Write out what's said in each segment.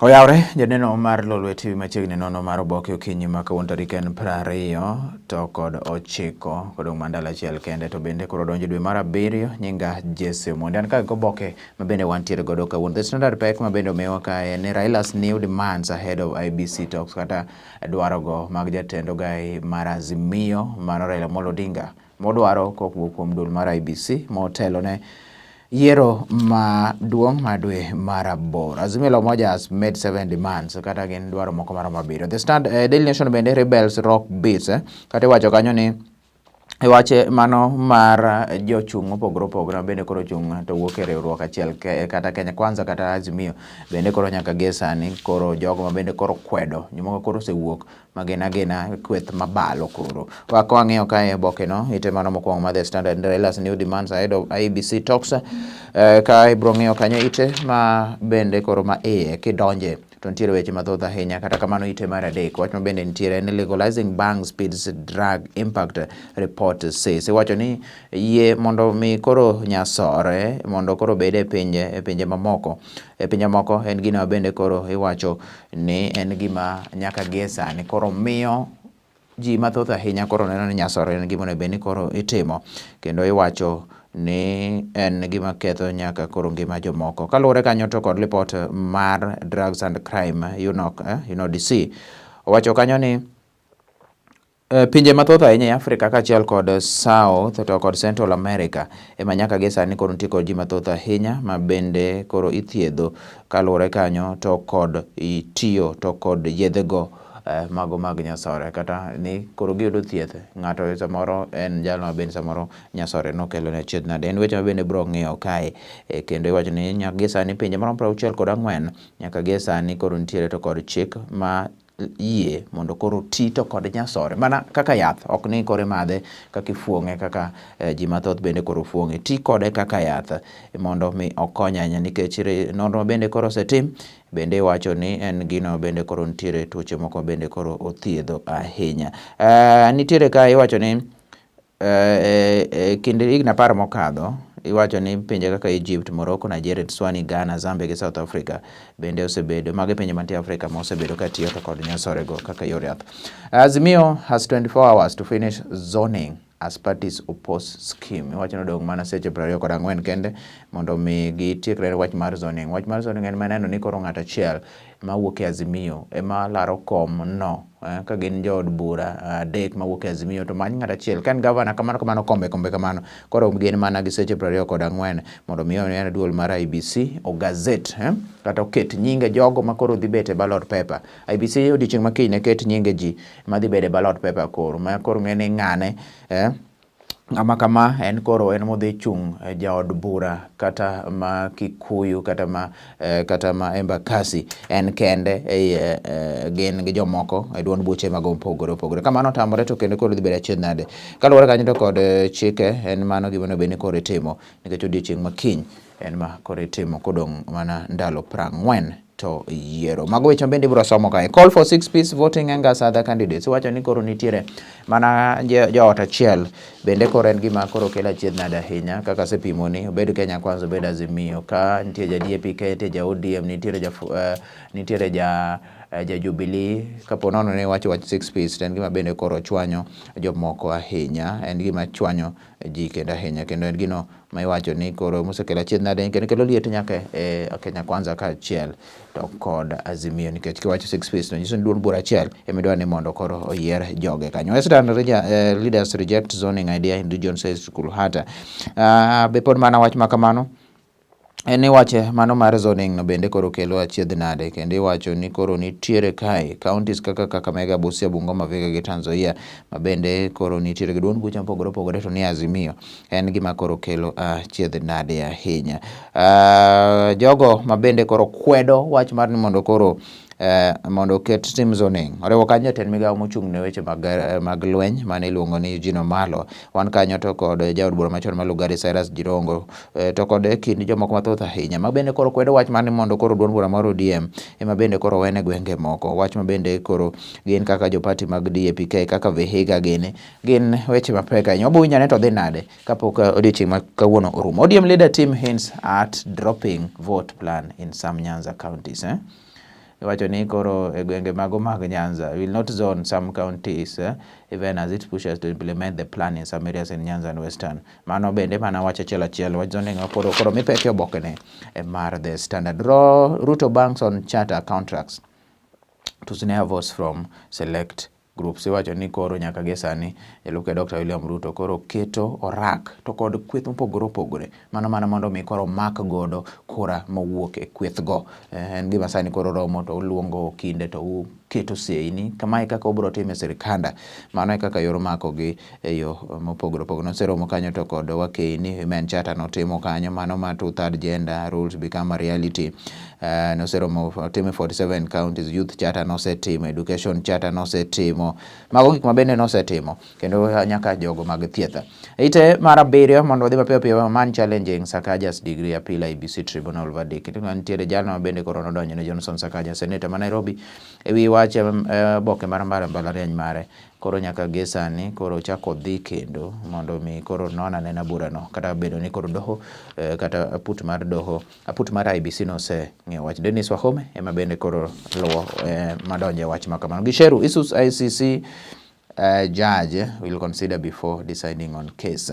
Oyawre janeno mar Lolwe TV machiegni nono mar oboke okinyi ma kawuono tarik en 29 kodong' mana ndalo achiel kende to bende koro donjo dwe mar abiriyo. Nyinga Jesse Omondi an ka goboke ma bende wantiere godo kawuono. The Standard pek ma bende omiwa kae ni Raila's new demands ahead of IEBC talks kata dwarogo mag jatend ogai mar Azimio mano Raila Amolo Odinga modwaro kowuok kuom duol mar IEBC motelo ne yiero maduong' ma dwe mar aboro. Azimio la Umoja has made seven demands kata gin dwaro moko maromo abiriyo. The Stand, Daily Nation bende rebels rock beats kata iwacho kanyo ni iwache mano mar jochung' mopogore opogore ma bende koro chung' to wuok e riwruok achiel kata Kenya Kwanza kata Azimio bende koro nyaka gie sani koro jogo ma bende koro kwedo jomoko koro osewuok ma gin agina kweth mabalo koro. Ka wang'iyo kae oboke no ite mano mokwongo mar The Standard, Raila's new demands ahead of IEBC talks. Ka ibro ng'iyo kanyo ite ma bende koro ma iye kidonje to nitiere weche mathoth ahinya. Kata kamano ite mar adek wach ma bende nitiere en legalizing bhang speeds drug impact, report says. Iwacho ni yie mondo mi koro nyasore mondo koro bed e pinje mamoko e pinje moko en gino ma bende koro iwacho ni en gima nyaka gie sani koro miyo ji mathoth ahinya koro neno ni nyasore en gima onego bed ni koro itimo kendo iwacho ni en gima ketho nyaka koro ngima jomoko. Kaluwore kanyo to kod report mar Drugs and Crime UNOC, UNODC owacho kanyo ni pinje mathoth ahinya e Afrika kaachiel kod South to kod Central America ema nyaka gi sani koro nitie kod ji mathoth ahinya ma bende koro ithiedho kaluwore kanyo to kod tiyo to kod yedhe go mago mag nyasore kata ni koro giyudo thieth. Ng'ato samoro en jal ma bende samoro nyasore nokelo ne achiedh nade. En weche ma bende bro ng'iyo kae kendo iwacho ni nyaka gi sani pinje maromo 64 nyaka gi sani koro nitiere to kod chik ma yie mondo koro ti to kod nyasore mana kaka yath, ok ni koro imadhe kaka ifuong'e kaka ji mathoth bende koro fuong'e. Ti kode kaka yath mondo mi okony ahinya nikech nonro bende koro osetim bende iwacho ni en gino bende koro nitiere tuoche moko bende koro othiedho ahinya. Nitiere ka iwacho ni e kind higni 10 mokadho iwacho ni pinje kaka Egypt, Morocco, Nigeria, Botswana, Ghana, Zambia gi South Africa bende osebedo mago e pinje mantie Afrika ma osebedo ka tiyo kod nyasore go kaka yor yath. Azimio has 24 hours to finish zoning as parties oppose scheme. Iwacho ni odong' mana seche 24 kende mondo mi gitiekre wach mar zoning. Wach mar zoning en maneno ni koro ng'ato achiel mawuok e Azimio ema laro kom no ka gin jood bura adek mawuok e Azimio to many ng'ato achiel ka en gavana kamano kamano kombe kombe kamano. Koro gin mana gi seche 24 mondo mi one duol mar IEBC o gazette kata oket nyinge jogo ma koro dhi bet e ballot paper. IEBC odiochieng' ma kiny ne ket nyinge ji madhi bedo e ballot paper koro ma koro ng'e ni ng'ane ng'ama kama en koro en modhi chung' jaod bura kata ma Kikuyu kata ma Embakasi en kende gin gi jomoko e duond buche mago mopogore opogore. Ka mano otamore to kendo koro dhi bedo achiedh nade. Kaluwore kanyo to kod chike en mano gima onego bed ni koro itimo nikech odiochieng' ma kiny en ma koro itimo kodong' mana ndalo 40 to yiero. Mago weche bende ibiro somo kae. Call for six piece voting angers other candidates. Iwacho ni koro nitiere mana joot achiel bende koro en gima koro kelo achiedh nade ahinya kaka asepimo ni obed Kenya Kwanza, obed Azimio, ka nitie ja DAP-K, nitie ja ODM, nitiere ja Jubilee. Kapo nono ni iwacho wach six piece to en gima bende koro chwanyo jomoko ahinya. En gima chwanyo ji kendo ahinya kendo en gino ma iwacho ni koro mosekelo achiedh nade kendo kelo liet nyaka e Kenya Kwanza kaachiel to kod Azimio nikech kiwacho six piece to nyiso ni duond bura achiel ema idwa ni mondo koro oyier joge kanyo. Western leaders reject zoning idea in region says Kulhata. Be pod mana wach ma kamano en ni wach mano mar zoning no bende koro kelo achiedh nade kendo iwacho ni koro nitiere kae counties kaka Kakamega, Busia, Bungoma, Vihiga gi Trans Nzoia ma bende koro nitiere gi duond buche mopogore opogore to ni Azimio en gima koro kelo achiedh nade ahinya. Jogo ma bende koro kwedo wach mar ni mondo koro mondo oket tim zoning oriwo kanyo jatend migawo mochung' ne weche mag lweny mane iluongo ni Eugene Wamalwa. Wan kanyo to kod jaod bura machon ma Lugari Cyrus Jirongo to kod e kind jomoko mathoth ahinya ma bende koro kwedo wach mar ni mondo koro duond bura mar ODM ema bende koro wene gwenge moko. Wach ma bende koro gin kaka jo party mag DAP-K kaka Vihiga gini gin weche mapek ahinya. Wabo winjo ane to dhi nade kapok odiochieng' ma kawuono orumo. ODM leader team hints at dropping vote plan in some Nyanza counties. Eh? Iwacho ni koro e gwenge mago mag Nyanza will not zone some counties even as it pushes to implement the plan in some areas in Nyanza and Western. Mano bende mana wach achiel achiel wach zoning koro koro mipeke obokene mar The Standard. Ruto banks on charter contracts to snare votes from select groups. Iwacho ni koro nyaka gi sani jalup ker Dr. William Ruto koro keto orak to kod kweth mopogore opogore mano mana mondo mi koro mak godo kura mowuok e kweth go. En gima sani koro romo to uluongo kinde to uketo seini kamae kaka obiro timo e sirikanda. Mano e kaka yor mako gi e yo mopogore opogore. Noseromo kanyo to kod wakeini Women Charter notimo kanyo mano ma two third gender rules become a reality. Noseromo otimo e 47 counties, youth charter nosetimo, education charter nosetimo. Mago gik ma bende nosetimo kendo nyaka jogo mag thieth. Ite mar abiriyo mondo wadhi mapiyo piyo man challenging Sakaja's degree appeal IEBC tribunal verdict. Nitiere jalno ma bende koro nodonjo ne Johnson Sakaja, senator ma Nairobi e wi wach oboke mar mbalariany mare. Koro nyaka gi sani koro ochako dhi kendo mondo mi koro non anena burano kata bedo ni koro doho kata aput mar doho aput mar IEBC noseng'iyo wach. Dennis Wahome ema bende koro luwo madonjo e wach ma kamano. Gicheru issues ICC judge will consider before deciding on case.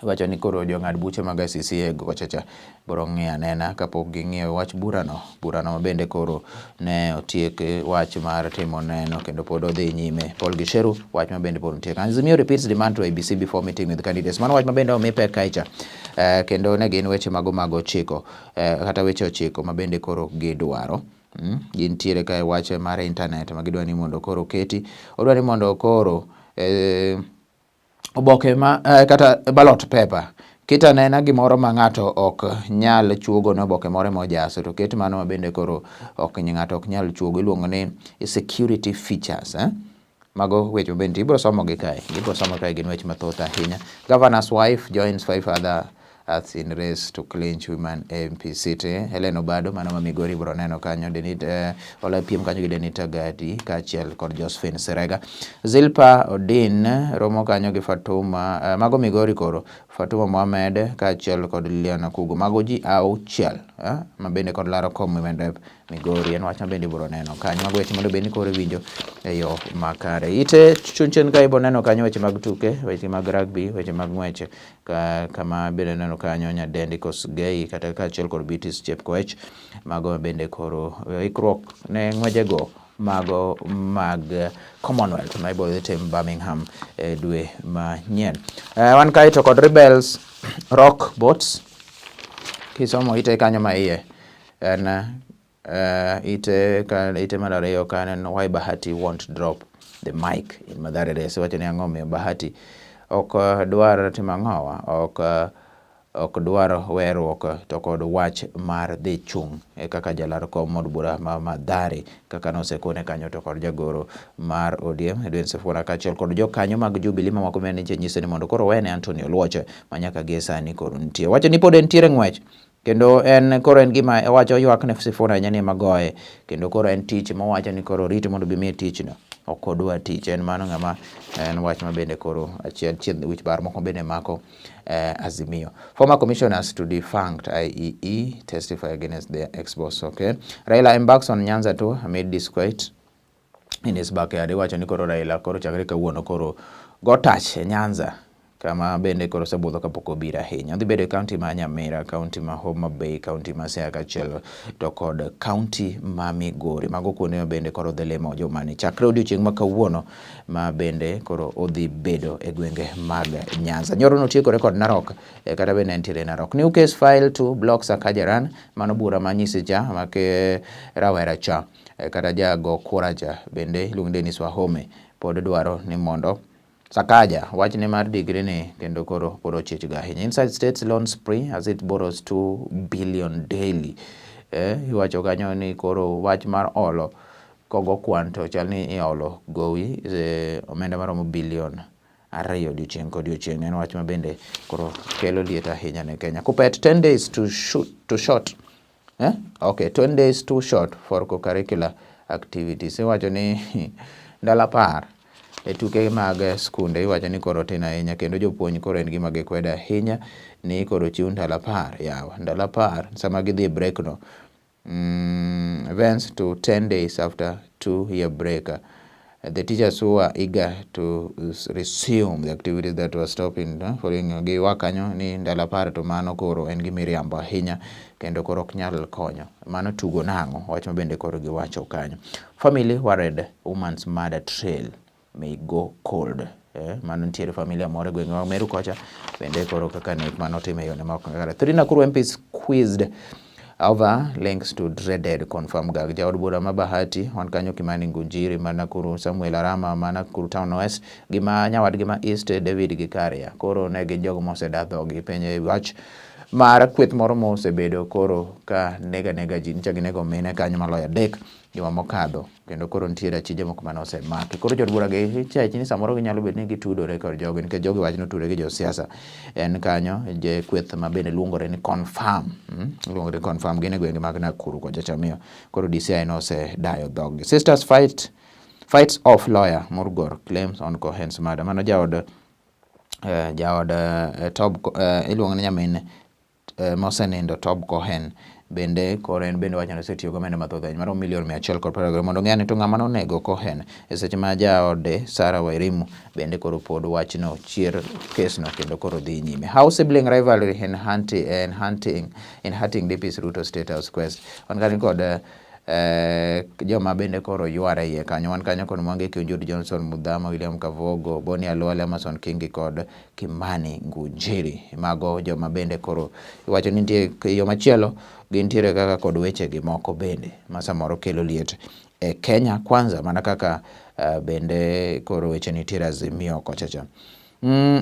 Iwacho ni koro jong'ad buche mag ICC e kochacha biro ng'iyo anena kapok ging'iyo wach burano. Burano ma bende koro ne otiek wach mar timo neno kendo pod odhi nyime. Paul Gicheru wach ma bende pod nitie. Azimio repeats demand to IEBC before meeting with candidates. Mano wach ma bende omi pek kaecha. Kendo ne gin weche mago mag ochiko kata weche ochiko ma bende koro gidwaro. Gintiere kae wach mar internet ma gidwa ni mondo koro oketi. Odwa ni mondo koro oboke ma kata ballot paper ket anena gimoro ma ng'ato ok nyal chuogo ne oboke moro mojaso to ket mano ma bende koro ok ng'ato ok nyal chuogo iluongo ni security features. Mago weche mabende ibiro somo gi kae ibiro somo kae gin weche mathoth ahinya. Governor's wife joins five other others in race to clinch women MP seat. Helen Obado mano ma Migori ibiro neno kanyo Denita ola piem kanyo gi Denita Gadi kaachiel kod Josephine Serega. Zilpa Odin romo kanyo gi Fatuma mago Migori koro Fatuma Mohamed kaachiel kod Lilian Okugo. Mago ji auchiel ma bende kod laro kom women rep Migori en wach ma bende ibiro neno kanyo. Mago weche mondo bed ni koro iwinjo e yo makare. Ite chun chien ka ibiro neno kanyo weche mag tuke, weche mag rugby, weche mag ng'wech kama bende neno kanyo Nyadendi Kosgei kata kaachiel kod Beatrice Chepkoech. Mago bende koro ikruok ne ng'wejego mago mag Commonwealth ma ibiro dhi tim Birmingham e dwe manyien. Wan kae to kod Rebels Rock Boats. Kisomo ite kanyo ma iye en ite ka ite mar ariyo ka en why Bahati won't drop the mic in Mathare Race. Iwacho ni ang'o omiyo Bahati ok dwar timo ang'owa ok dwar weruok to kod wach mar dhi chung' kaka jalar kom od bura ma Mathare kaka nosekone kanyo to kod jagoro mar ODM Edwin Sifuna kaachiel kod jokanyo mag Jubilee mamoko bende nyiche nyiso ni mondo koro wene Anthony Oluoch ma nyaka gie sani koro nitie. Wacho ni pod entiere ng'wech kendo en koro en gima owacho ywak ne Sifuna ahinya ni ema goye kendo koro en tich mowacho ni koro orit mondo bi miye tichno. Ok odwa tich en mano ng'ama en wach ma bende koro achiel chiedh wich bar moko bende mako Azimio. Former commissioners to defunct IEE testify against their ex-boss. Okay. Raila embarks on Nyanza tour amid disquiet in his backyard. Iwacho ni koro Raila koro chakre kawuono koro go tach e Nyanza kama bende koro osebudho kapok obiro ahinya. Odhi bedo e kaunti ma Nyamira, kaunti ma Homa Bay, kaunti ma Siaya kaachiel to kod kaunti ma Migori. Mago kuonde ma bende koro odhi limo jumani chakre odiochieng' ma kawuono ma bende koro odhi bedo e gwenge mag Nyanza. Nyoro notiekore kod Narok kata bende entiere Narok. New case file to block Sakaja run, mano bura manyisi cha make rawera cha kata jago kura cha bende iluongo ni Dennis Wahome pod dwaro ni mondo Sakaja wachne mar degree ni kendo koro pod ochich ga ahinya. Inside States loan spree as it borrows 2 billion daily. Iwacho kanyo ni koro wach mar olo kogo kwan to chal ni iolo gowi omenda maromo bilion 2 odiochieng' kodiochieng'. En wach ma bende koro kelo liet ahinya ne Kenya. Kuppet 10 days to shoot to short. Eh? Okay, 10 days too short for co-curricular activities. Iwacho ni ndalo 10 e tuke mag skunde iwacho ni koro tin ahinya kendo jopuonj koro en gima gikwedo ahinya ni koro chiw ndalo 10 yawa ndalo 10 sama gidhi e break no. Events to 10 days after 2-year break. The teachers who are eager to resume the activities that were stopped in following giywak kanyo ni ndalo 10 to mano koro en gi miriambo ahinya kendo koro ok nyal konyo. Mano tugo nang'o? Wach ma bende koro giwacho kanyo. Family worried woman's murder trail may go cold. Mano nitiere familia moro e gwenge mag Meru kocha bende koro kaka nek mano otime e yore ma ok kare. Three Nakuru MPs quizzed over links to dreaded Confirm gang. Jaod bura ma Bahati wan kanyo Kimani Ngunjiri ma Nakuru, Samuel Arama ma Nakuru Town West gi ma nyawadgi ma East David Gikaria. Koro ne gin jogo moseda dhogi penjo wach mar kweth moro mosebedo koro ka nega nega ji nyicha ginego mine kanyo maloyo 3 juma mokadho kendo koro nitiere achije moko mane osemaki. Koro jood bura gi ichach ni samoro ginyalo bedo ni gitudore kod jogi nikech jogi wach notudore gi josiasa. En kanyo je kweth ma bende luongore ni Confirm, Luongore ni Confirm gin e gwenge mag Nakuru kocha cha miyo koro DCI nosedayo dhog gi. Sisters fights off lawyer Murgor claims on Cohen's murder. Mano jaod Tob iluongo ni nyamin mosenindo Tob Cohen bende koro en bende wacho ni osetiyo gi omenda mathoth ahinya maromo milion 120 mondo ong'e ni to ng'ama nonego Cohen e seche ma jaode Sarah Wairimu bende koro pod wachno chier kesno kendo koro dhi nyime. How sibling rivalry in hurting DP's Ruto State House quest. Wan kanyo kod joma bende koro yware iye kanyo. Wan kanyo kod Mwangi Kiunjuri, Johnson Muthama, William Kavogo, Boni Khalwale, Amason Kingi kod Kimani Ngunjiri. Mago joma bende koro iwacho ni nitie yo machielo gintiere kaka kod weche gi moko bende ma samoro kelo liet e Kenya Kwanza mana kaka bende koro weche nitiere Azimio kocha cha.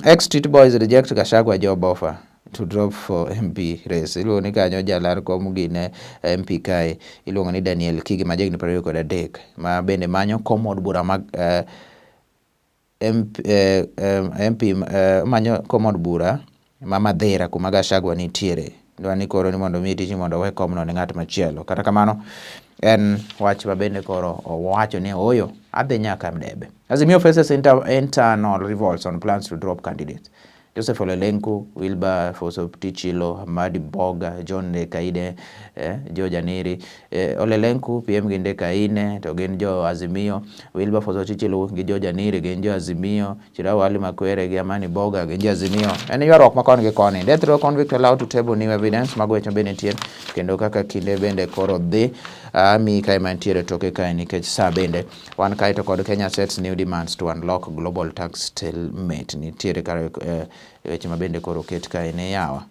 Ex Street Boys reject Gachagua job offer to drop for MP race. Iluongo ni kanyo jalar kom gine MP kae iluongo ni Daniel Kigi ma jahigni 23 ma bende manyo kom od bura mag MP, MP manyo kom od bura ma Mathira kuma Gachagua nitiere. Dwa ni koro ni mondo omiye tich mondo owe komno ne ng'at machielo. Kata kamano en wach ma bende koro owacho ni ooyo adhi nyaka debe. Azimio faces internal revolts on plans to drop candidates. Joseph Ole Lenku, Wilberforce Ottichilo, Hamadi Boga, John Ndekaine, George Aniri. Ole Lenku PM gi Ndekaine to gin jo Azimio. Wilberforce Ottichilo gi George Aniri gin jo Azimio. Chirau Ali Makwere gi Amani Boga gin jo Azimio. En ywaruok ma koni gi koni. Death row convict allowed to table new evidence. Mago weche bende nitie kendo kaka kinde bende koro dhi ami kae mantiere toke kae nikech sa bende wan kae to kod Kenya sets new demands to unlock global tax stalemate. Nitiere kar weche ma bende koro oket kae ni yawa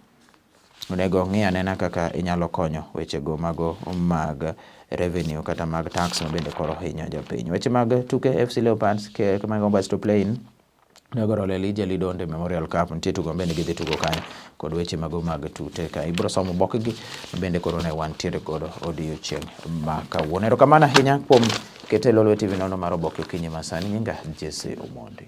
onego ng'i anena kaka inyalo konyo wechego mago mag revenue kata mag tax ma bende koro hinyo jopiny. Weche mag tuke FC Leopards Kakamega to play in Inaugural Elijah Lidonde Memorial Cup nitie tugo bende gidhi tugo kanyo kod weche mago mag tute ka ibiro somo obokegi bende koro ne wantiere godo odiochieng' ma kawuono. Erokamano ahinya kuom kete Lolwe TV nono mar oboke okinyi masani. Nyinga Jesse Omondi.